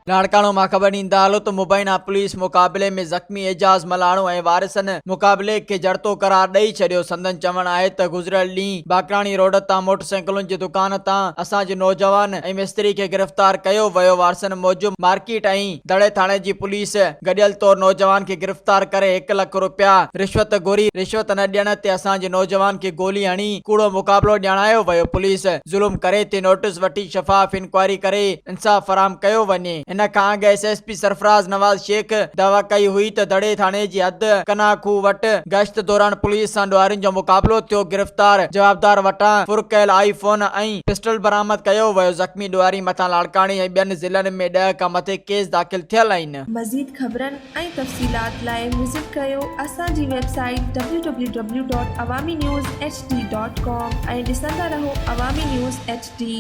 لاڙڪاڻو مان خبر ڏيندا هلو ته مبينا پوليس مقابلي ۾ زخمي اعجاز ملاڻو ۽ وارثن مقابلي کي جڙتو قرار ڏئي ڇڏيو. سندن چوڻ آهي ته گذريل ڏينهن باقراڻي روڊ تان موٽرسائيڪلن جي دڪان تان اسان جي نوجوان ۽ مستري کي گرفتار ڪيو ويو. وارثن موجب مارڪيٽ ۽ دڙي ٿاڻي جي پوليس گڏيل طور نوجوان کي گرفتار ڪري هڪ لک روپيا رشوت گهري، رشوت نه ڏيڻ تي اسان جي نوجوان کي گولي هڻي ڪوڙو مقابلو ڄاڻايو ويو. پوليس ظلم ڪري تي نوٽيس وٺي شفاف انڪوائري ڪري انصاف فراهم ڪيو وڃي. ان کان اڳ S S P Sarfraz Nawaz Shaikh دعويٰ ڪئي هئي ته دڙي ٿاڻي جي حد ڪنا کوهه وٽ گشت دوران پوليس سان ڏوهارين جو مقابلو ٿيو، گرفتار جوابدار وٽان ڦر ڪيل آئي فون ۽ پسٽل برآمد ڪيو ويو، زخمي ڏوهاري مٿان لاڙڪاڻي ۽ ٻين ضلعن ۾ ڏهه کان مٿي ڪيس داخل ٿيل آهن. مزيد خبرن ۽ تفصيلات لاء وزٽ ڪريو اسان جي website W W W dot Awami news H D dot com ۽ ڏسندا رهو عوامي نيوز ايڇ ڊي.